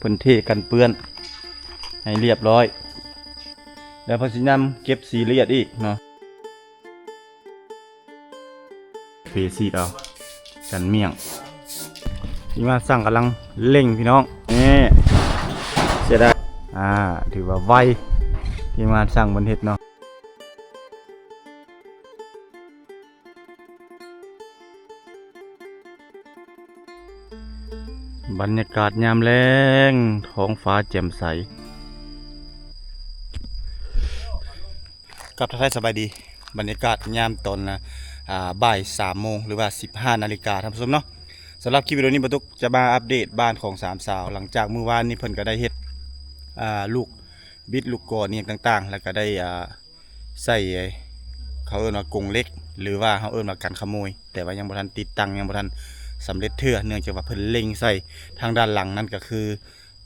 ປັນເທກັນເປື້ອນໃຫ້ລຽບຮ້ອຍ ແລ້ວເພິ່ນຊິນຳເກັບສີລະອຽດອີກເນາະ. ເປສີດເອົາ ກັນໝ້ຽງ. ທີມງານຊ່າງກຳລັງເລັ່ງພີ່ນ້ອງ ນີ້ ເສຍດາຍ ອ່າ ຖືວ່າໄວ ທີມງານຊ່າງເພິ່ນເຮັດເນາະ. ບັນຍາກາດຍາມແລງ ທ້ອງຟ້າແຈ່ມໃສ. ກັບທັກທາຍສະບາຍດີ ບັນຍາກາດຍາມຕອນ ອ່າ ບ່າຍສາມໂມງ ຫຼືວ່າສິບຫ້ານາລິກາ ທ່ານຜູ້ຊົມເນາະ. ສຳລັບຄລິບວິດີໂອນີ້ ບ່າວຕຸກຈະມາອັບເດດບ້ານຂອງສາມສາວ ຫຼັງຈາກມື້ວານນີ້ເພິ່ນກໍໄດ້ເຮັດ ອ່າ ລູກບິດລູກກອນອີ່ຫຍັງຕ່າງໆ ແລ້ວກໍໄດ້ ອ່າ ໃສ່ ເຂົາເອີ້ນວ່າກົງເຫຼັກ ຫຼືວ່າເຮົາເອີ້ນວ່າກັນຂະໂມຍ ແຕ່ວ່າຍັງບໍ່ທັນຕິດຕັ້ງ ຍັງບໍ່ທັນສຳເລັດເທື່ອ ເນື່ອງຈາກວ່າເພິ່ນເລັ່ງໃສ່ທາງດ້ານຫຼັງ ນັ້ນກໍຄື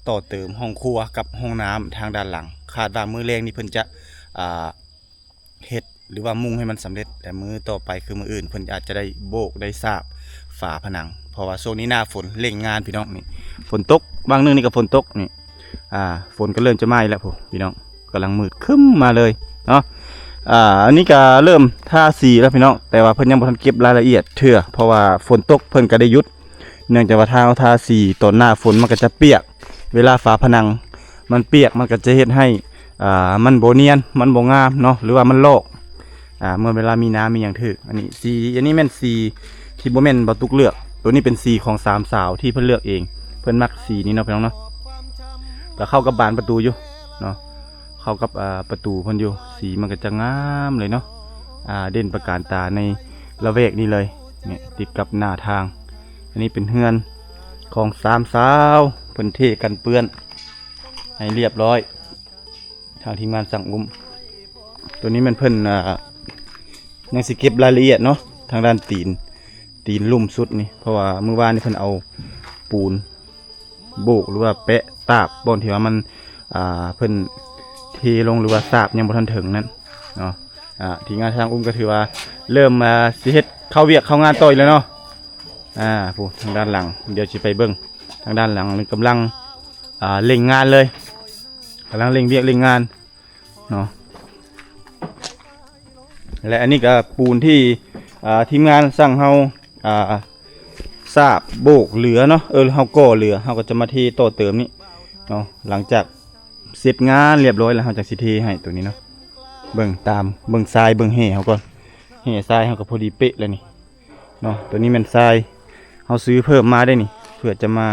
ຕໍ່ເຕີມຫ້ອງຄົວກັບຫ້ອງນ້ຳທາງດ້ານຫຼັງ. ຄາດວ່າມື້ແລງນີ້ເພິ່ນຈະ ອ່າ ເຮັດ ຫຼືວ່າມຸງໃຫ້ມັນສຳເລັດ ແຕ່ມື້ຕໍ່ໄປຄືມື້ອື່ນ ເພິ່ນອາດຈະໄດ້ໂບກໄດ້ສາບຝາຜະໜັງ ເພາະວ່າຊ່ວງນີ້ໜ້າຝົນ ເລັ່ງງານພີ່ນ້ອງ. ນີ້ຝົນຕົກ ບາງໜຶ່ງນີ້ກໍຝົນຕົກ ນີ້ ອ່າ ຝົນກໍເລີ່ມຈະມາອີກແລ້ວພຸ້ນພີ່ນ້ອງ ກຳລັງມືດຄຶ້ມມາເລີຍເນາະ. ອ່າ ອັນນີ້ກໍເລີ່ມທາສີແລ້ວພີ່ນ້ອງ ແຕ່ວ່າເພິ່ນຍັງບໍ່ທັນເກັບລາຍລະອຽດເທື່ອ ເພາະວ່າຝົນຕົກເພິ່ນກໍໄດ້ຢຸດ ເນື່ອງຈາກວ່າຖ້າເຮົາທາສີຕອນໜ້າຝົນມັນກໍຈະປຽກ ເວລາຝາຜະໜັງມັນປຽກ ມັນກໍຈະເຮັດໃຫ້ ອ່າ ມັນບໍ່ນຽນ ມັນບໍ່ງາມເນາະ ຫຼືວ່າມັນລອກ ອ່າ ເມື່ອເວລາມີນ້ຳມີຫຍັງຖືກ. ອັນນີ້ສີ ອັນນີ້ແມ່ນສີທີ່ບໍ່ແມ່ນບ່າວຕຸກເລືອກ ໂຕນີ້ເປັນສີຂອງສາມສາວທີ່ເພິ່ນເລືອກເອງ ເພິ່ນມັກສີນີ້ເນາະພີ່ນ້ອງເນາະ. ກໍເຂົ້າກັບບານປະຕູຢູ່ເນາະ ເຂົ້າກັບ ອ່າ ປະຕູເພິ່ນຢູ່ ສີມັນກໍຈະງາມເລີຍເນາະ ອ່າ ເດັ່ນປະການຕາໃນລະແວກນີ້ເລີຍ. ນີ້ ຕິດກັບໜ້າທາງ ອັນນີ້ເປັນເຮືອນຂອງສາມສາວ ເພິ່ນເທກັນເປື້ອນໃຫ້ລຽບຮ້ອຍ ທາງທີມງານຊ່າງອຸ້ມ. ໂຕນີ້ແມ່ນເພິ່ນ ອ່າ ຍັງຊິເກັບລາຍລະອຽດເນາະ ທາງດ້ານຕີນ ຕີນລຸ່ມສຸດນີ້ ເພາະວ່າມື້ວານນີ້ເພິ່ນເອົາປູນໂບກ ຫຼືວ່າແປະຕາບບ່ອນທີ່ວ່າມັນ ອ່າ ເພິ່ນເທລົງ ຫຼືວ່າສາບຍັງບໍ່ທັນເຖິງນັ້ນເນາະ. ອ່າ ທີມງານຊ່າງອຸ້ມກໍຖືວ່າເລີ່ມ ອ່າ ຊິເຮັດເຂົ້າວຽກເຂົ້າງານຕໍ່ອີກແລ້ວເນາະ. ອ່າ ຜູ້ທາງດ້ານຫຼັງ ດຽວຊິໄປເບິ່ງ ທາງດ້ານຫຼັງນີ້ກຳລັງ ອ່າ ເລັ່ງງານເລີຍ ກຳລັງເລັ່ງວຽກເລັ່ງງານເນາະ. ແລະ ອັນນີ້ກໍປູນທີ່ ອ່າ ທີມງານຊ່າງເຮົາ ອ່າ ສາບໂບກເຫຼືອເນາະ ເອີ ເຮົາກໍ່ເຫຼືອ ເຮົາກໍຈະມາເທຕໍ່ເຕີມນີ້ເນາະ. ຫຼັງຈາກເສັດງານລຽບຮ້ອຍແລ້ວ ເຮົາຈັ່ງຊິເທໃຫ້ໂຕນີ້ເນາະ. ເບິ່ງຕາມ ເບິ່ງຊາຍ ເບິ່ງແຮ່ເຮົາກ່ອນ ແຮ່ຊາຍເຮົາກໍພໍດີເປະແລ້ວນີ້ ເນາະ. ໂຕນີ້ແມ່ນຊາຍ ເຮົາຊື້ເພີ່ມມາໄດ້ນີ້ ເພື່ອຈະມາ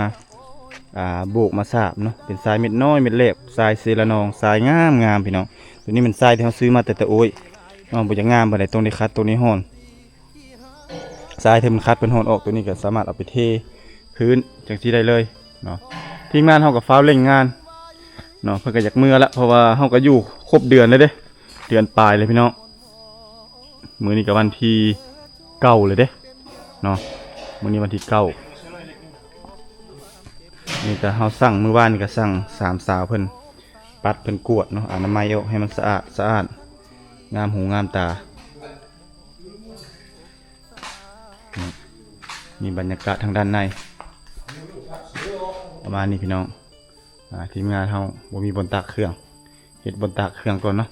ອ່າ ໂບກມາສາບເນາະ. ເປັນຊາຍເມັດນ້ອຍເມັດແລບ ຊາຍເຊລະນອງ ຊາຍງາມໆ ພີ່ນ້ອງ. ໂຕນີ້ແມ່ນຊາຍທີ່ເຮົາຊື້ມາແຕ່ຕະໂອ້ຍເນາະ ບໍ່ຢາກງາມປານໃດ ຕ້ອງໄດ້ຂັດ ຕ້ອງໄດ້ຮ່ອນ. ຊາຍທີ່ມັນຂັດເພິ່ນຮ່ອນອອກ ໂຕນີ້ກໍສາມາດເອົາໄປເທພື້ນຈັ່ງຊີ້ໄດ້ເລີຍເນາະ. ທີມງານເຮົາກໍຟ້າວເລັ່ງງານເນາະ ເພິ່ນກໍຢາກເມືອລະ ເພາະວ່າເຮົາກໍຢູ່ຄົບເດືອນແລ້ວເດ້ ເດືອນປາຍເລີຍ ພີ່ນ້ອງ. ມື້ນີ້ກໍວັນທີເກົ້າແລ້ວເດ້ເນາະ ມື້ນີ້ວັນທີເກົ້າ. ນີ້ກໍເຮົາສັ່ງ ມື້ວານນີ້ກໍສັ່ງສາມສາວເພິ່ນປັດ ເພິ່ນກວດເນາະ ອະນາໄມອອກໃຫ້ມັນສະອາດສະອ້ານ ງາມຫູງາມຕາ. ນີ້ ນີ້ບັນຍາກາດທາງດ້ານໃນ ປະມານນີ້ ພີ່ນ້ອງ. ອ່າ ທີມງານເຮົາບໍ່ມີບ່ອນຕາກເຄື່ອງ ເຮັດບ່ອນຕາກເຄື່ອງກ່ອນເນາະ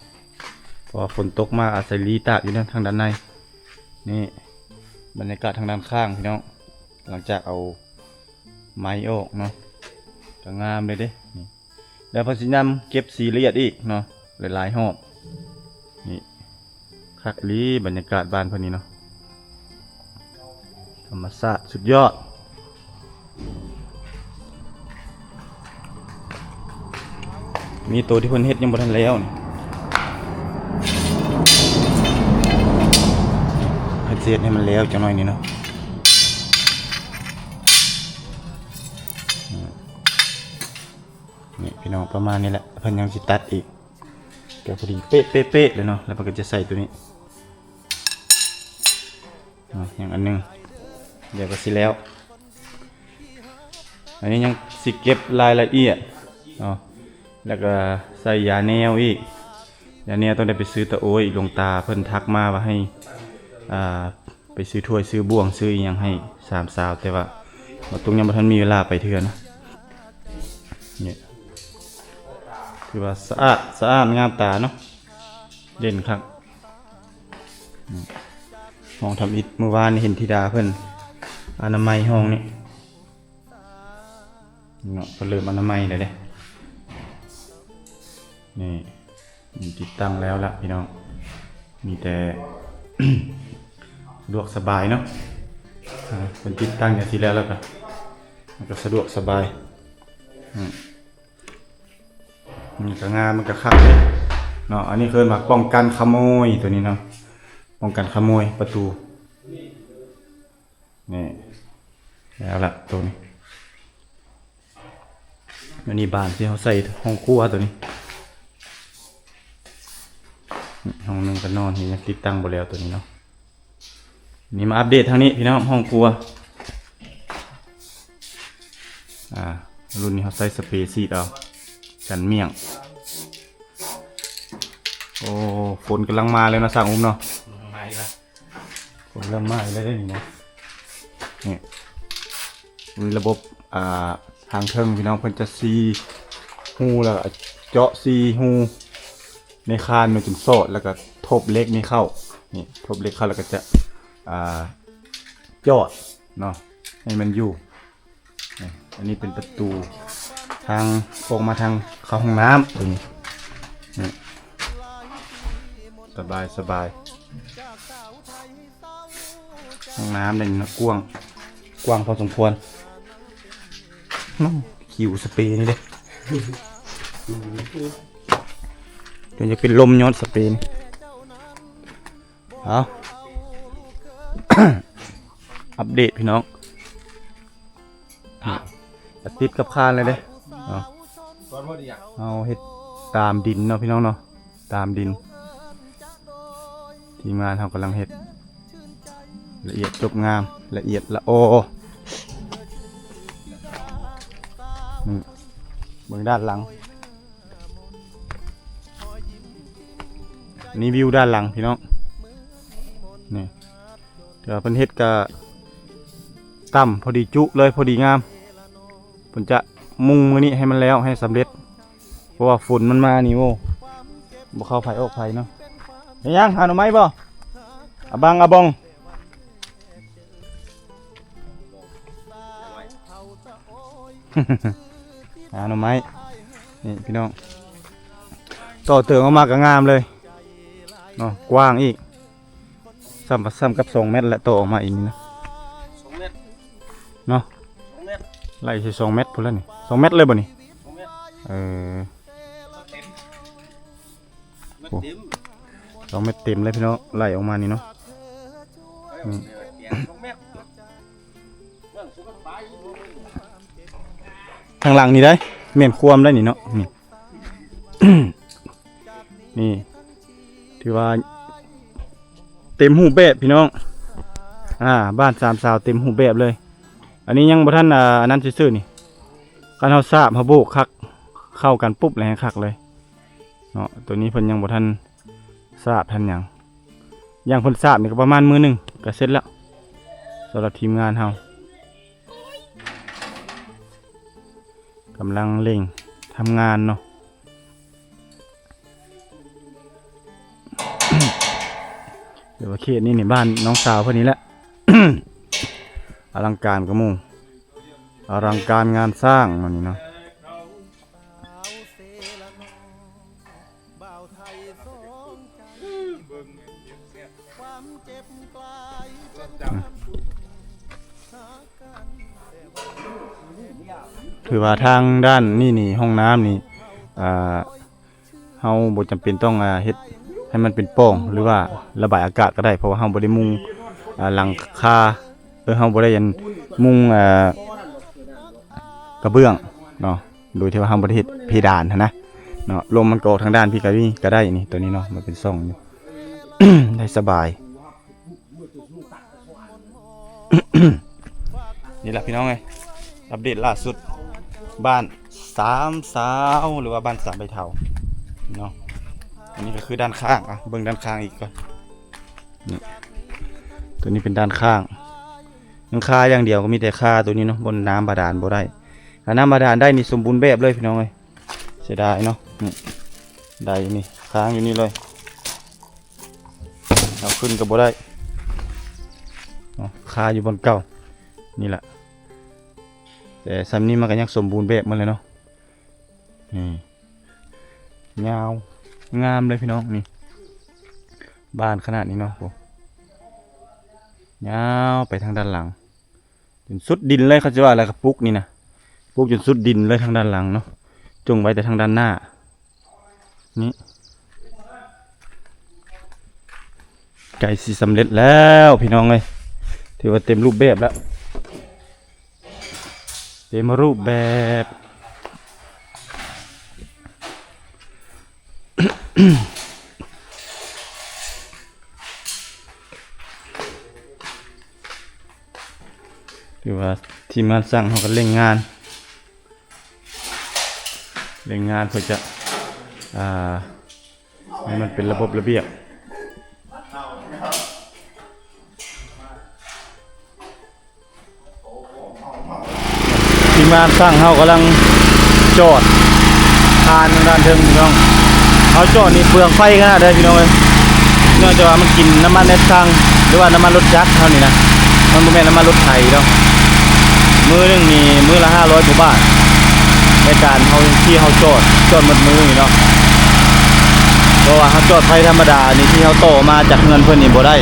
ເພາະວ່າຝົນຕົກມາ ອາໄສລີຕາກຢູ່ທາງດ້ານໃນ. ນີ້ບັນຍາກາດທາງດ້ານຂ້າງ ພີ່ນ້ອງ ຫຼັງຈາກເອົາໄມ້ອອກເນາະ ກໍງາມເລີຍເດ້ ນີ້. ແລ້ວເພິ່ນຊິນຳເກັບສີລະອຽດອີກເນາະ ຫຼາຍໆຮອບ. ນີ້ ຄັກອີ່ຫຼີ ບັນຍາກາດບ້ານເພິ່ນນີ້ເນາະ ທຳມະຊາດສຸດຍອດ. ມີໂຕທີ່ເພິ່ນເຮັດຍັງບໍ່ທັນແລ້ວນີ້ ເພິ່ນຊິເຮັດໃຫ້ມັນແລ້ວຈັກໜ້ອຍນີ້ເນາະ. ນີ້ ພີ່ນ້ອງ ປະມານນີ້ແຫຼະ ເພິ່ນຍັງຊິຕັດອີກ ກໍພໍດີເປະໆໆເລີຍເນາະ. ແລ້ວເພິ່ນກໍຈະໃສ່ໂຕນີ້ ອ່າ ຍັງອັນໜຶ່ງ ດຽວກໍຊິແລ້ວ. ອັນນີ້ຍັງຊິເກັບລາຍລະອຽດເນາະ ແລ້ວກໍໃສ່ຢາແນວອີກ. ຢາແນວຕ້ອງໄດ້ໄປຊື້ຕະໂອ້ຍ ຫຼວງຕາເພິ່ນທັກມາວ່າໃຫ້ ອ່າ ໄປຊື້ຖ້ວຍຊື້ບ່ວງຊື້ອີ່ຫຍັງໃຫ້ສາມສາວ ແຕ່ວ່າບ່າວຕຸງຍັງບໍ່ທັນມີເວລາໄປເທື່ອນະ. ນີ້ ຖືວ່າສະອາດ ສະອາດງາມຕາເນາະ ເດັ່ນຄັກ. ອືມ ຫ້ອງທຳອິດ ມື້ວານນີ້ເຫັນທິດາເພິ່ນອະນາໄມຫ້ອງນີ້ເນາະ ເພິ່ນເລີ່ມອະນາໄມແລ້ວເດ້. ນີ້ ຕິດຕັ້ງແລ້ວລະພີ່ນ້ອງ ມີແຕ່ ສະດວກສະບາຍເນາະ. ອາ ເພິ່ນຕິດຕັ້ງຈັ່ງຊີ້ແລ້ວ ແລ້ວກະ ມັນກະສະດວກສະບາຍ. ອືມ ມັນກະງາມ ມັນກະຄັກເດ້ເນາະ. ອັນນີ້ເອີ້ນວ່າປ້ອງກັນຂະໂມຍ ໂຕນີ້ເນາະ ປ້ອງກັນຂະໂມຍປະຕູ. ນີ້ ແລ້ວລະໂຕນີ້. ອັນນີ້ບານທີ່ເຮົາໃສ່ຫ້ອງຄົວໂຕນີ້ ຫ້ອງໜຶ່ງກະນອນ ນີ້ຍັງຕິດຕັ້ງບໍ່ແລ້ວໂຕນີ້ເນາະ. ນີ້ມາອັບເດດທາງນີ້ພີ່ນ້ອງ ຫ້ອງຄົວ. ອ່າ ລຸ້ນນີ້ເຮົາໃສ່ສະເປສີດເອົາ ກັນໝ້ຽງ. ໂອ້ ຝົນກຳລັງມາແລ້ວເນາະ ຊ່າງອຸ້ມເນາະ. ມາອີກແລ້ວ ຝົນເລີ່ມມາອີກແລ້ວເດ້ນີ້ເນາະ. ນີ້ ມີລະບົບ ອ່າ ທາງເທິງພີ່ນ້ອງ ເພິ່ນຈະສີ່ຮູ ແລ້ວກະເຈາະສີ່ຮູໃນຄານມາຈົນສອດ ແລ້ວກະທົບເຫຼັກນີ້ເຂົ້າ. ນີ້ ທົບເຫຼັກເຂົ້າ ແລ້ວກະຈະ ອ່າ ຈອດເນາະ ໃຫ້ມັນຢູ່. ນີ້ ອັນນີ້ເປັນປະຕູທາງ ອອກມາທາງເຂົ້າຫ້ອງນ້ຳໂຕນີ້. ນີ້ ສະບາຍ ສະບາຍ. ຫ້ອງນ້ຳນີ້ເນາະ ກວ້າງ ກວ້າງພໍສົມຄວນ. ນ້ອງ ຄິວສະເປນີ້ເດ້ ຈົນຢາກເປັນລົມຍ້ອນສະເປນີ້. ເອົາ ອັບເດດພີ່ນ້ອງ. ອ່ະ ກະຕິດກັບຄານເລີຍເດ້. ເອົາ ເຮົາເຮັດຕາມດິນເນາະພີ່ນ້ອງເນາະ ຕາມດິນ. ທີມງານເຮົາກຳລັງເຮັດ ລະອຽດຈົບງາມ ລະອຽດລະອໍ. ອືມ ເບິ່ງດ້ານຫຼັງ. ນີ້ວິວດ້ານຫຼັງພີ່ນ້ອງ. ນີ້ ຖືວ່າເພິ່ນເຮັດກະຕ່ຳພໍດີຈຸເລີຍ ພໍດີງາມ. ເພິ່ນຈະມຸງມື້ນີ້ໃຫ້ມັນແລ້ວ ໃຫ້ສຳເລັດ ເພາະວ່າຝົນມັນມານີ້ ໂອ້ ບໍ່ເຂົ້າໃຜອອກໃຜເນາະ. ເຮັດຫຍັງ ຫາໜໍ່ໄມ້ບໍ່? ອາບັງອາບອງ. ຫາໜໍ່ໄມ້. ນີ້ພີ່ນ້ອງ ຕໍ່ເຕີງອອກມາກະງາມເລີຍເນາະ ກວ້າງອີກ ສ່ຳ ສ່ຳກັບສອງແມັດແຫຼະ ຕໍ່ອອກມາອີກນີ້ນະ ສອງແມັດເນາະ. ສອງແມັດ ໄລ່ໃສ່ສອງແມັດພຸ້ນລະນີ້ ສອງແມັດເລີຍບໍ່ນີ້? ສອງແມັດ ເອີ ແມັດເຕັມ ໂອ້ ສອງແມັດເຕັມເລີຍພີ່ນ້ອງ ໄລ່ອອກມານີ້ເນາະ. ອືມ ສອງແມັດ ທາງຫຼັງນີ້ໄດ໋ ແມ່ນຄວາມໄດ໋ນີ້ເນາະ. ນີ້ ນີ້ ຖືວ່າເຕັມຮູບແບບພີ່ນ້ອງ. ອ່າ ບ້ານສາມສາວເຕັມຮູບແບບເລີຍ. ອັນນີ້ຍັງບໍ່ທັນ ອ່າ ອັນນັ້ນຊື່ໆນີ້ ຄັນເຮົາສາບ ເຮົາໂບກຄັກ ເຂົ້າກັນປຸບແລ້ວແຮງຄັກເລີຍເນາະ. ໂຕນີ້ເພິ່ນຍັງບໍ່ທັນສາບທັນຫຍັງ ຢ່າງເພິ່ນສາບນີ້ກະປະມານມື້ໜຶ່ງກະເສັດແລ້ວ ສຳລັບທີມງານເຮົາ ກຳລັງເລັ່ງທຳງານເນາະ. ແຕ່ວ່າເຂດນີ້ນີ້ ບ້ານນ້ອງສາວເພິ່ນນີ້ແຫຼະ ອະລັງການກວ່າໝູ່ ອະລັງການງານສ້າງມື້ນີ້ເນາະ. ຖືວ່າທາງດ້ານນີ້ນີ້ ຫ້ອງນ້ຳນີ້ ອ່າ ເຮົາບໍ່ຈຳເປັນຕ້ອງ ອ່າ ເຮັດໃຫ້ມັນເປັນປ່ອງ ຫຼືວ່າລະບາຍອາກາດກະໄດ້ ເພາະວ່າເຮົາບໍ່ໄດ້ມຸງ ອ່າ ຫຼັງຄາ ເອີ ເຮົາບໍ່ໄດ້ ອັນ ມຸງ ອ່າ ກະເບື້ອງເນາະ ໂດຍທີ່ວ່າເຮົາບໍ່ໄດ້ເຮັດເພດານຫັ້ນນະເນາະ. ລົມມັນກະອອກທາງດ້ານພີ້ກະມີ ກະໄດ້ນີ້ ໂຕນີ້ເນາະ ມັນເປັນຊ່ອງຢູ່ ໄດ້ສະບາຍ. ນີ້ລະພີ່ນ້ອງເອີຍ ອັບເດດລ່າສຸດ ບ້ານສາມສາວ ຫຼືວ່າບ້ານສາມໃບເຖົ້າເນາະ. ອັນນີ້ກະຄືດ້ານຂ້າງ ອ່ະ ເບິ່ງດ້ານຂ້າງອີກກ່ອນ. ນີ້ ໂຕນີ້ເປັນດ້ານຂ້າງ ຍັງຄາຢ່າງດຽວ ກະມີແຕ່ຄາໂຕນີ້ເນາະ ບ່ອນນ້ຳບາດານບໍ່ໄດ້. ຖ້ານ້ຳບາດານໄດ້ນີ້ສົມບູນແບບເລີຍພີ່ນ້ອງເອີຍ. ເສຍດາຍເນາະ ນີ້ໄດ້ນີ້ຄ້າງຢູ່ນີ້ເລີຍ ເອົາຂຶ້ນກໍບໍ່ໄດ້ເນາະ ຄາຢູ່ບ່ອນເກົ່ານີ້ລະ. ແຕ່ສ່ຳນີ້ມັນກໍຍັງສົມບູນແບບໝົດແລ້ວເນາະ. ນີ້ຍາວງາມເລີຍພີ່ນ້ອງ ນີ້ບານຂະໜາດນີ້ເນາະ ໂອ້ ຍາວໄປທາງດ້ານຫຼັງ ຈົນສຸດດິນເລີຍ. ເຂົາຊິວ່າແລ້ວກໍປຸກນີ້ນະ ປຸກຈົນສຸດດິນເລີຍທາງດ້ານຫຼັງເນາະ ຈົ່ງໄວ້ແຕ່ທາງດ້ານໜ້າ. ນີ້ໃກ້ຊິສຳເລັດແລ້ວພີ່ນ້ອງເອີຍ ຖືວ່າເຕັມຮູບແບບແລ້ວ ເຕັມຮູບແບບ. ຖືວ່າທີມງານຊ່າງເຮົາກໍເລັ່ງງານ ເລັ່ງງານເພື່ອຈະ ອ່າ ໃຫ້ມັນເປັນລະບົບລະບຽບ. ທີມງານຊ່າງເຮົາກຳລັງຈອດຄານທາງດ້ານເທິງພີ່ນ້ອງ. ເຮົາຈອດນີ້ເປືອງໄຟຂະໜາດໃດພີ່ນ້ອງເອີຍ ເນື່ອງຈາກວ່າມັນກິນນ້ຳມັນແອັດຊັງ ຫຼືວ່ານ້ຳມັນລົດຈັກເຮົານີ້ນະ ມັນບໍ່ແມ່ນນ້ຳມັນລົດໄຖເນາະ. ມື້ໜຶ່ງນີ້ມື້ລະຫ້າຮ້ອຍກວ່າບາດ ໃນການເຮົາ ທີ່ເຮົາຈອດ ຈອດໝົດມື້ນີ້ເນາະ. ເພາະວ່າເຮົາຈອດໄຟທຳມະດານີ້ ທີ່ເຮົາຕໍ່ມາຈາກເຮືອນເພິ່ນນີ້ບໍ່ໄດ້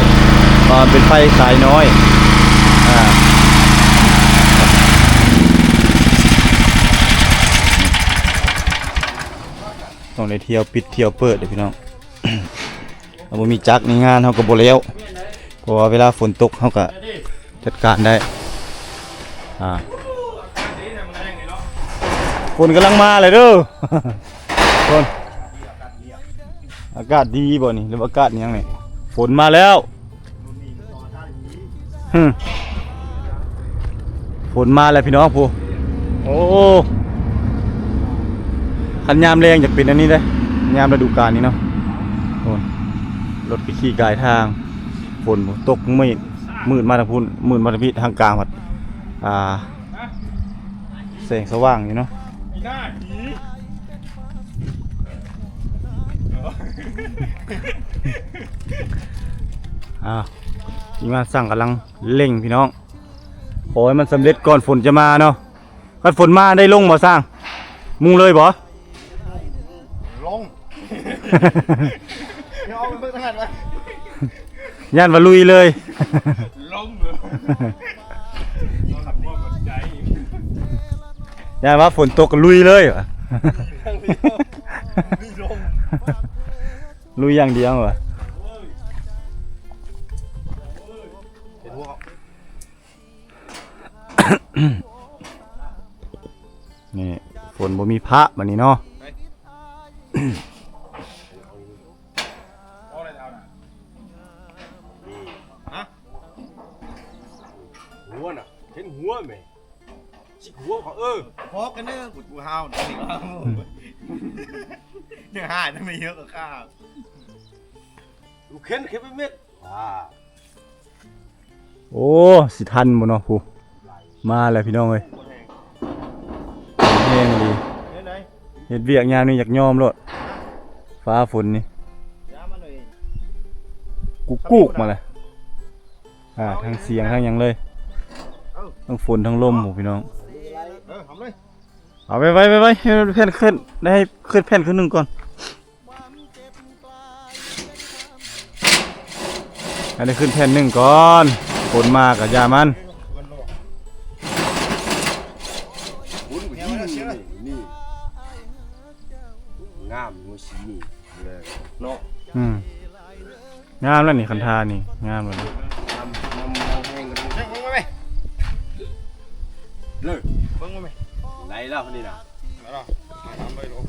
ເພາະວ່າເປັນໄຟສາຍນ້ອຍ ອ່າ ຕ້ອງໄດ້ທ່ຽວປິດທ່ຽວເປີດເດ້ພີ່ນ້ອງ. ເຮົາບໍ່ມີຈັກນີ້ ງານເຮົາກໍບໍ່ແລ້ວ ເພາະວ່າເວລາຝົນຕົກເຮົາກໍຈັດການໄດ້. ອ່າ ຝົນກຳລັງມາແລ້ວເດີ ຝົນ ອາກາດດີບໍ່ນີ້ ຫຼືວ່າອາກາດຫຍັງນີ້? ຝົນມາແລ້ວ ຫຶ ຝົນມາແລ້ວພີ່ນ້ອງ ຜູ້ ໂອ້ ຄັນຍາມແລ້ງຈະເປັນອັນນີ້ເດ້ ຍາມລະດູການນີ້ເນາະ. ໂອ້ ລົດກໍຂີ່ກາຍທາງ ຝົນຕົກມືດ ມືດມາທາງພຸ້ນ ມືດມາທາງພີ້ ທາງກາງພັດ ອ່າ ແສງສະຫວ່າງຢູ່ເນາະ. ອ່າ ທີມງານຊ່າງກຳລັງເລັ່ງພີ່ນ້ອງ ຂໍໃຫ້ມັນສຳເລັດກ່ອນຝົນຈະມາເນາະ. ຄັນຝົນມາໄດ້ລົງບໍ່ຊ່າງ? ມຸງເລີຍບໍ່? ລົງ ເອົາໄປເບິ່ງທາງນັ້ນວະ ຢ້ານວ່າລຸຍເລີຍ ລົງເລີຍ ຢ້ານວ່າຝົນຕົກກໍລຸຍເລີຍວະ ລຸຍຢ່າງດຽວວະ. ນີ້ ຝົນບໍ່ມີພະບາດນີ້ເນາະ. ຮະ? ຫົວນະ ເຫັນຫົວແມະ ຈິກຫົວເຂົາ ເອີ ພໍກັນເດີ ກູຫາວນີ້ ຍັງຫາຍທັງນີ້ເຍອະກວ່າຂ້າ ລູກເຂັນເຂັນເປັນເມັດ. ໂອ້ ຊິທັນບໍ່ເນາະ ຜູ້ ມາແລ້ວພີ່ນ້ອງເອີຍ ແຮງອີ່ຫຼີ. ເຮັດວຽກຍາມນີ້ຢາກຍອມໂລດ ຟ້າຝົນນີ້ ກຸກໆມາແລ້ວ ອ່າ ທັງສຽງທັງຫຍັງເລີຍ ທັງຝົນທັງລົມ ໂອ້ ພີ່ນ້ອງ. ເອົາໄວໆ ໄວໆ ໃຫ້ແຜ່ນຂຶ້ນ ໄດ້ໃຫ້ຂຶ້ນແຜ່ນຂຶ້ນໜຶ່ງກ່ອນ. ໃຫ້ໄດ້ຂຶ້ນແຜ່ນໜຶ່ງກ່ອນ ຝົນມາກໍຢ່າມັນ. ຝົນກໍຍິງນີ້ ນີ້ ງາມຢູ່ ສີນີ້ເນາະ. ອືມ ງາມແລ້ວນີ້ ຄັນທານີ້ ງາມແລ້ວນີ້. ເບິ່ງໄວ້ແມ່ ເລີຍ ເບິ່ງໄວ້ແມ່ ໄດ້ແລ້ວນີ້ນະ ໄດ້ແລ້ວ.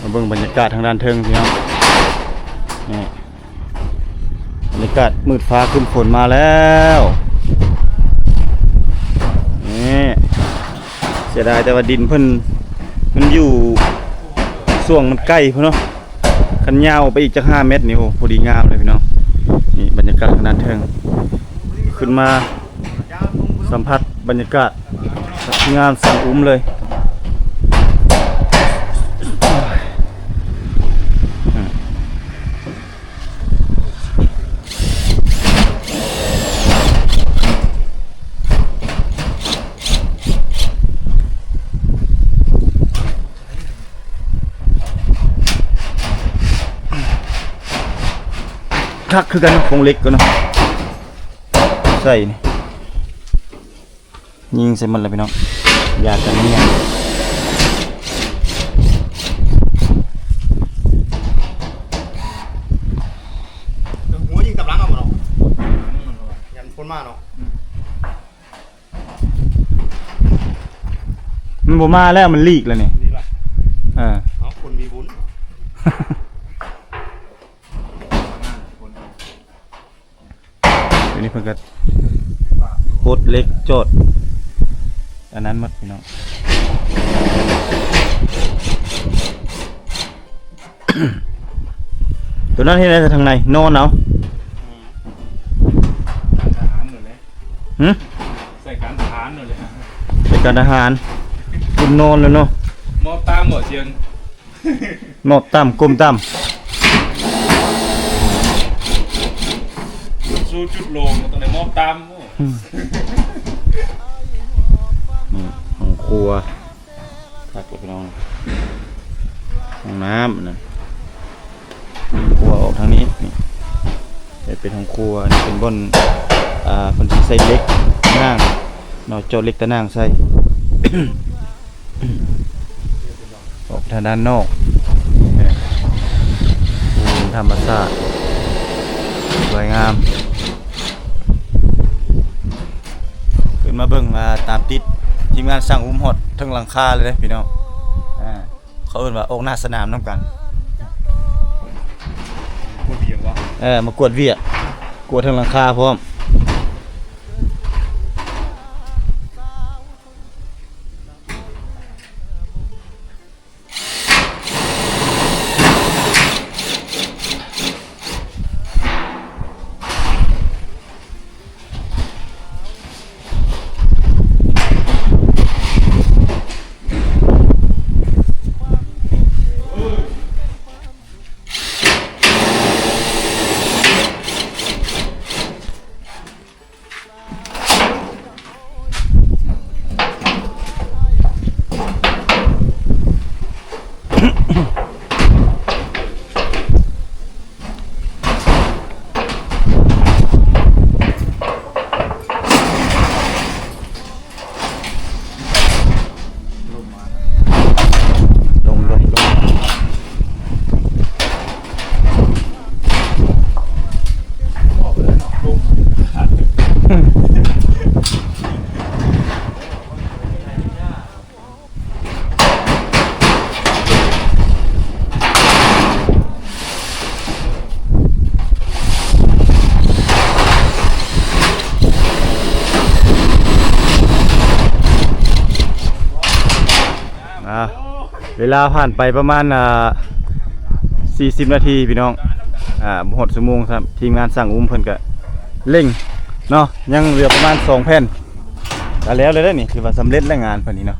ມາເບິ່ງບັນຍາກາດທາງດ້ານເທິງພີ່ນ້ອງ ນີ້ ບັນຍາກາດມືດຟ້າຄຶ້ມຝົນມາແລ້ວ ນີ້ ເສຍດາຍແຕ່ວ່າດິນເພິ່ນ ມັນຢູ່ຊ່ວງມັນໃກ້ພຸ້ນເນາະ. ຄັນຍາວອອກໄປອີກຈັກຫ້າແມັດນີ້ ໂອ້ ພໍດີງາມເລີຍພີ່ນ້ອງ. ນີ້ບັນຍາກາດທາງດ້ານເທິງ ຂຶ້ນມາສຳຜັດບັນຍາກາດງານສ້າງອຸ້ມເລີຍ. ຄັກຄືກັນເນາະ ໂຄງເຫຼັກກໍເນາະ ໃສ່ນີ້ ຍິງໃສ່ມັນລະພີ່ນ້ອງ ຢາກັນເມຍ. ຫົວຍິງຕາມຫຼັງເອົາບໍ່ເນາະ ຢ້ານຄົນມາເນາະ. ມັນບໍ່ມາແລ້ວ ມັນຫຼີກແລ້ວນີ້ ນີ້ລະ ເອີ ເອົາ ຄົນມີບຸນ. ດຽວນີ້ເພິ່ນກໍປົດເຫຼັກຈອດອັນນັ້ນໝົດພີ່ນ້ອງ. ໂຕນັ້ນເຮັດໄດ້ທາງໃນ ນອນເອົາ. ອືມ ການທະຫານໂດດແຫຼະ ຫຶ ໃສ່ການທະຫານໂດດແຫຼະ ໃສ່ການທະຫານ ຄຸນນອນແລ້ວເນາະ. ໝອບຕາມບໍ່ຊຽງ ໝອບຕາມ ກົ້ມຕາມ ສູ້ຈຸດໂລງຕ້ອງໄດ້ໝອບຕາມ. ອືມ ນີ້ຫ້ອງຄົວ ຄັກເລີຍພີ່ນ້ອງ ຫ້ອງນ້ຳນະ ຫ້ອງຄົວອອກທາງນີ້ ນີ້ເຮັດເປັນຫ້ອງຄົວ. ອັນນີ້ເປັນບ່ອນ ອ່າ ເພິ່ນຊິໃສ່ເຫຼັກຕາໜ່າງເນາະ ເຈາະເຫຼັກຕາໜ່າງໃສ່ ອອກທາງດ້ານນອກ ເອີ ໂອ້ ທຳມະຊາດສວຍງາມ. ຂຶ້ນມາເບິ່ງ ອ່າ ຕາມຕິດ ທີມງານຊ່າງອຸ້ມຮອດເທິງຫຼັງຄາເລີຍເດ້ພີ່ນ້ອງ. ອ່າ ເຂົາເອີ້ນວ່າອອກໜ້າສະໜາມນຳກັນ ກວດວຽກວະ ເອີ ມາກວດວຽກ ກວດເທິງຫຼັງຄາພ້ອມ. ລົມມາ ລົມ ລົມ ລົມ ອອກໄປແລ້ວເນາະ ລົມ. ອ່າ ເວລາຜ່ານໄປປະມານ ອ່າ ສີ່ສິບນາທີພີ່ນ້ອງ ອ່າ ບໍ່ຮອດຊົ່ວໂມງຊ້ຳ ທີມງານຊ່າງອຸ້ມເພິ່ນກະເລັ່ງເນາະ ຍັງເຫຼືອປະມານສອງແຜ່ນ ກະແລ້ວເລີຍເດ້ນີ້ ຖືວ່າສຳເລັດແລ້ວງານເພິ່ນນີ້ເນາະ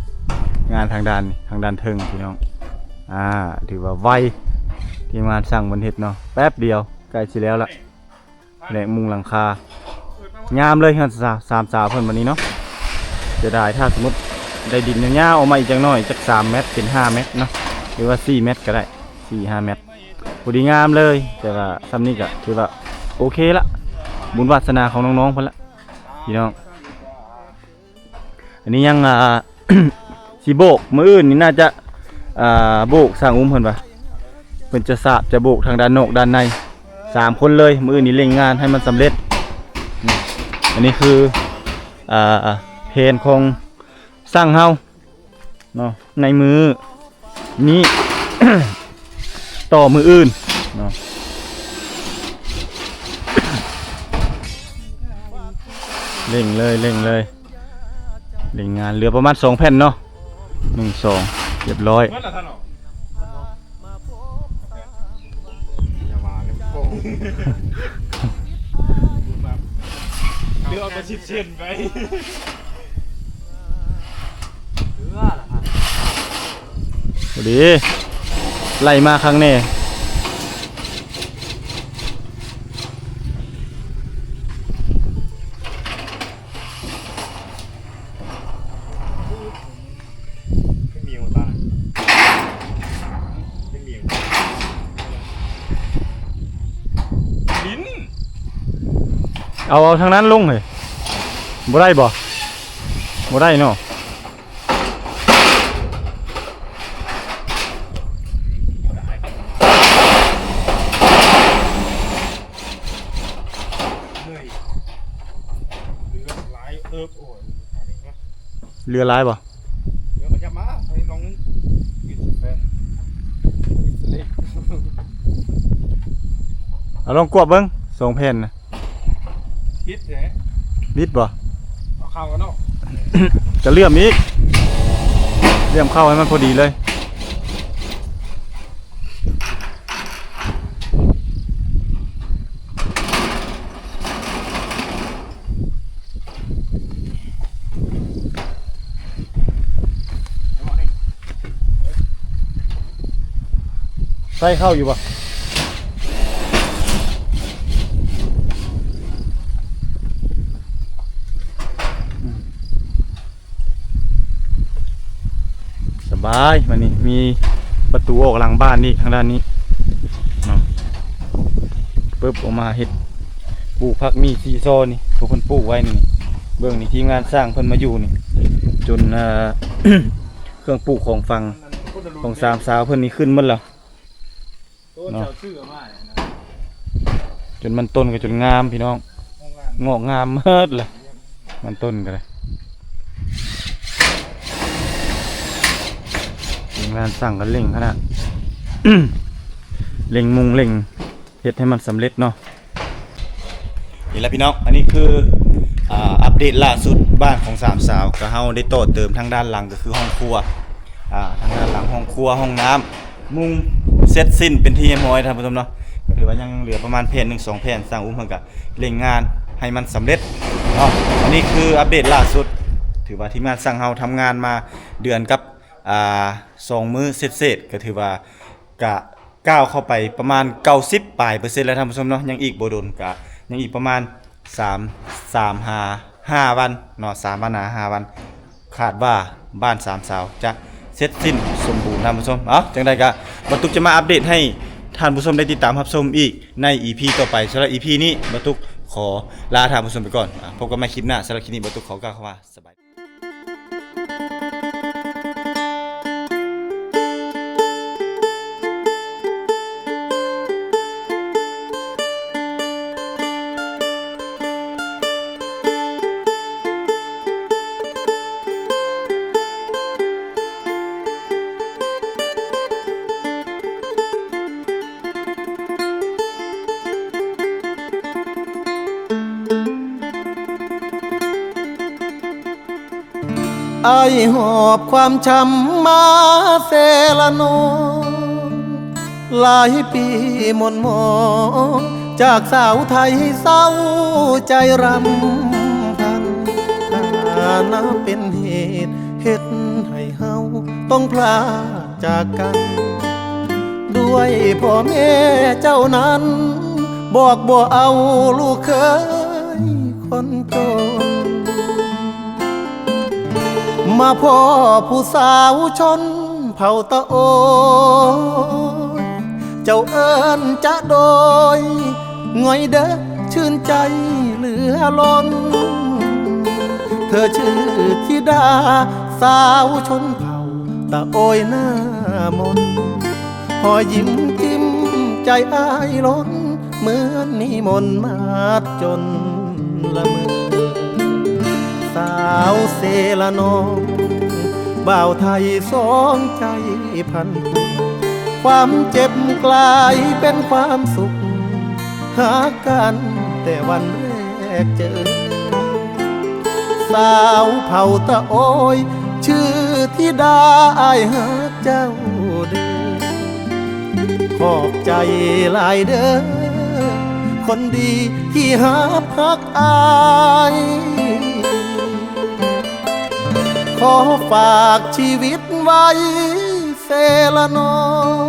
ງານທາງດ້ານນີ້ ທາງດ້ານເທິງພີ່ນ້ອງ ອ່າ ຖືວ່າໄວ ທີມງານຊ່າງເພິ່ນເຮັດເນາະ ແປັບດຽວໃກ້ຊິແລ້ວລະ ແຜນກມຸງຫຼັງຄາ ງາມເລີຍເຮືອນສາ ສາມສາວເພິ່ນບັດນີ້ເນາະ ເສຍດາຍ ຖ້າສົມມຸດໄດ້ດິນຍາວໆອອກມາອີກຈັກໜ້ອຍ ຈັກສາມແມັດ ເປັນຫ້າແມັດເນາະ ຫຼືວ່າສີ່ແມັດກະໄດ້ ສີ່ຫ້າແມັດ ພໍດີງາມເລີຍ ແຕ່ວ່າຊ່ຳນີ້ກະຖືວ່າໂອເຄລະ ບຸນວາດສະໜາຂອງນ້ອງໆເພິ່ນລະ ພີ່ນ້ອງ. ອັນນີ້ຍັງ ອ່າ ຊິໂບກ ມື້ອື່ນນີ້ໜ້າຈະ ອ່າ ໂບກ ຊ່າງອຸ້ມເພິ່ນວ່າ ເພິ່ນຈະສາບ ຈະໂບກທາງດ້ານນອກດ້ານໃນ ສາມຄົນເລີຍ ມື້ອື່ນນີ້ເລັ່ງງານໃຫ້ມັນສຳເລັດ. ອັນນີ້ຄື ອ່າ ແຜນຂອງຊ່າງເຮົາ ເນາະ ໃນມື້ນີ້ ຕໍ່ມື້ອື່ນເນາະ ເລັ່ງເລີຍ ເລັ່ງເລີຍ ເລັ່ງງານ ເຫຼືອປະມານສອງແຜ່ນເນາະ ໜຶ່ງ ສອງ ຮຽບຮ້ອຍ ເໝິດແລ້ວທ່ານເນາະ. ຢ່າວ່າເລີຍ ໂກງ ຫຼືເອົາໄປສິບເຊັນໄປ. ພໍດີ ໄລ່ມາຄັກແນ່. ເອົາ ເອົາທາງນັ້ນລົງເຮີ້ຍ. ບໍ່ໄດ້ບໍ່? ບໍ່ໄດ້ເນາະ. ເຫຼືອຫຼາຍບໍ່? ເຫຼືອຂະຫຍັບມາ ເຮົາລອງປິດແຟນ ເອົາລອງກວດເບິ່ງ ສອງແຜ່ນນະ. ປິດແທ້ ບິດບໍ່? ເອົາເຂົ້າເນາະ ກະເຫຼື້ອມອີກ ເຫຼື້ອມເຂົ້າໃຫ້ມັນພໍດີເລີຍ. ໃສ່ເຂົ້າຢູ່ບໍ່? ສະບາຍ ບາດນີ້ມີປະຕູອອກຫຼັງບ້ານອີກ ທາງດ້ານນີ້ເນາະ. ປຶບ ອອກມາເຮັດປູກຜັກມີຊີຊໍນີ້ ພວກເພິ່ນປູກໄວ້ນີ້. ເບິ່ງນີ້ ທີມງານຊ່າງເພິ່ນມາຢູ່ນີ້ ຈົນ ເອີ ເຄື່ອງປູກຂອງຝັງຂອງສາມສາວເພິ່ນນີ້ຂຶ້ນໝົດແລ້ວ. ເນາະ ຈົນມັນຕົ້ນກໍຈົນງາມພີ່ນ້ອງ ງອກງາມໝົດລະ ມັນຕົ້ນກໍໄດ້. ທີມງານຊ່າງກໍເລັ່ງຂະໜາດ ເລັ່ງມຸງເລັ່ງເຮັດໃຫ້ມັນສຳເລັດເນາະ. ນີ້ແຫຼະພີ່ນ້ອງ ອັນນີ້ຄື ອາ ອັບເດດລ່າສຸດ ບ້ານຂອງສາມສາວ ກໍເຮົາໄດ້ຕໍ່ເຕີມທາງດ້ານຫຼັງ ກໍຄືຫ້ອງຄົວ ອາ ທາງດ້ານຫຼັງຫ້ອງຄົວ ຫ້ອງນ້ຳ ມຸງເສັດສິ້ນເປັນທີ່ຮຽບຮ້ອຍ ທ່ານຜູ້ຊົມເນາະ. ກໍຖືວ່າຍັງເຫຼືອປະມານແຜ່ນໜຶ່ງສອງແຜ່ນ ຊ່າງອຸ້ມເພິ່ນກໍເລັ່ງງານໃຫ້ມັນສຳເລັດເນາະ. ອັນນີ້ຄືອັບເດດລ່າສຸດ ຖືວ່າທີມງານຊ່າງເຮົາທຳງານມາເດືອນກັບ ອາ ສອງມື້ເສດໆ ກໍຖືວ່າກະ ກ້າວເຂົ້າໄປປະມານເກົ້າສິບປາຍເປີເຊັນແລ້ວທ່ານຜູ້ຊົມເນາະ. ຍັງອີກບໍ່ດົນ ກະຍັງອີກປະມານສາມ ສາມຫາຫ້າວັນເນາະ ສາມວັນຫາຫ້າວັນ ຄາດວ່າບ້ານສາມສາວຈະເສັດສິ້ນສົມບູນທ່ານຜູ້ຊົມ. ເອົ້າ ຈັ່ງໃດກະ ບ່າວຕຸກຈະມາອັບເດດໃຫ້ທ່ານຜູ້ຊົມໄດ້ຕິດຕາມຮັບຊົມອີກໃນອີພີຕໍ່ໄປ. ສຳລັບອີພີນີ້ ບ່າວຕຸກຂໍລາທ່ານຜູ້ຊົມໄປກ່ອນ ອາ ພົບກັນໃໝ່ຄລິບໜ້າ. ສຳລັບຄລິບນີ້ ບ່າວຕຸກຂໍກ່າວຄຳວ່າ ສະບາຍດີ. ອ້າຍຫອບຄວາມຊ້ຳມາເຊລະນອງ ຫຼາຍປີໝົ່ນໝອງ ຈາກສາວໄທເສົ້າໃຈຣຳພັນ ຖານະເປັນເຫດເຮັດໃຫ້ເຮົາຕ້ອງພລາກຈາກກັນ ດ້ວຍພໍ່ແມ່ເຈົ້ານັ້ນ ບອກບໍ່ເອົາລູກເຂີຍຄົນຈົນ ມາພໍ້ຜູ້ສາວຊົນເຜົ່າຕາໂອຍ ເຈົ້າເອີ້ນຈະໂດຍ ງ່ອຍເດີ ຊື່ນໃຈເຫຼືອລົ້ນ ເທີຊື່ທິດາສາວຊົນເຜົ່າຕາໂອຍໜ້າມົນ ຮອຍຍິ້ມຈິ້ມໃຈອ້າຍລົ້ນ ເໝືອນມີມົນມາດຈົນລະເມີ ສາວເຊລະນອງ ບ່າວໄທສອງໃຈພັນ ຄວາມເຈັບກລາຍເປັນຄວາມສຸກ ຮັກກັນແຕ່ວັນແລກເຈີ ສາວເຜົ່າຕາໂອຍ ຊື່ທິດາອ້າຍຮັກ ເຈົ້າເດີ ຂອບໃຈຫຼາຍເດີ ຄົນດີທີ່ຮັບຮັກອ້າຍ ຂໍຝາກຊີວິດໄວ້ເຊລະນອງ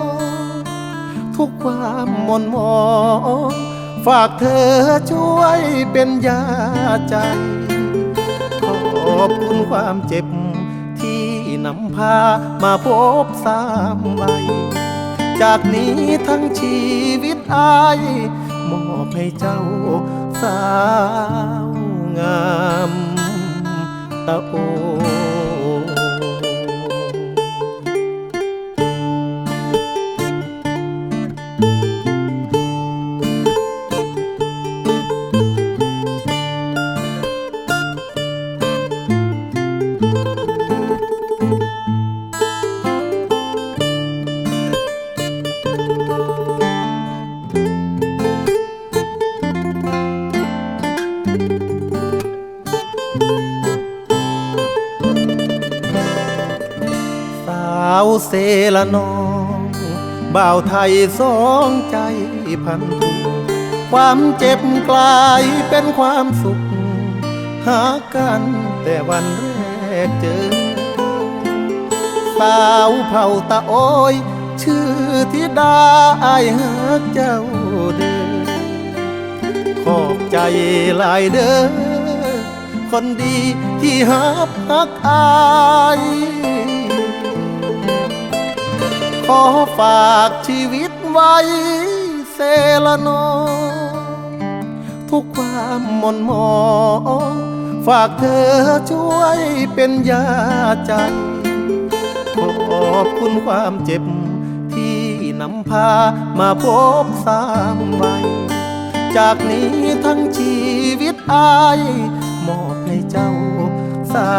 ທຸກຄວາມໝົ່ນໝອງ ຝາກເທີຊ່ວຍເປັນຢາໃຈ ຂອບຄຸນຄວາມເຈັບ ທີ່ນຳພາມາພົບຊ້ຳໄວ້ ຈາກນີ້ທັງຊີວິດອ້າຍ ມອບໃຫ້ເຈົ້າສາວງາມຕາໂອ. ສາວເຊລະນອງ ບ່າວໄທສອງໃຈພັນທຸກ ຄວາມເຈັບກລາຍເປັນຄວາມສຸກ ຫາກັນແຕ່ວັນແລກເຈີ ສາວເຜົ່າຕາໂອຍ ຊື່ທິດາ ອ້າຍຮັກເຈົ້າເດີ ຂອບໃຈຫຼາຍເດີ ຄົນດີທີ່ຮັບຮັກອ້າຍ ຂໍຝາກຊີວິດໄວ້ເຊລະນອງ ທຸກຄວາມໝົ່ນໝອງ ຝາກເທີຊ່ວຍເປັນຢາໃຈ ຂອບຄຸນຄວາມເຈັບ ທີ່ນຳພາມາພົບຊ້ຳໄວ້ ຈາກນີ້ທັງຊີວິດອ້າຍ ມອບໃຫ້ເຈົ້າສາ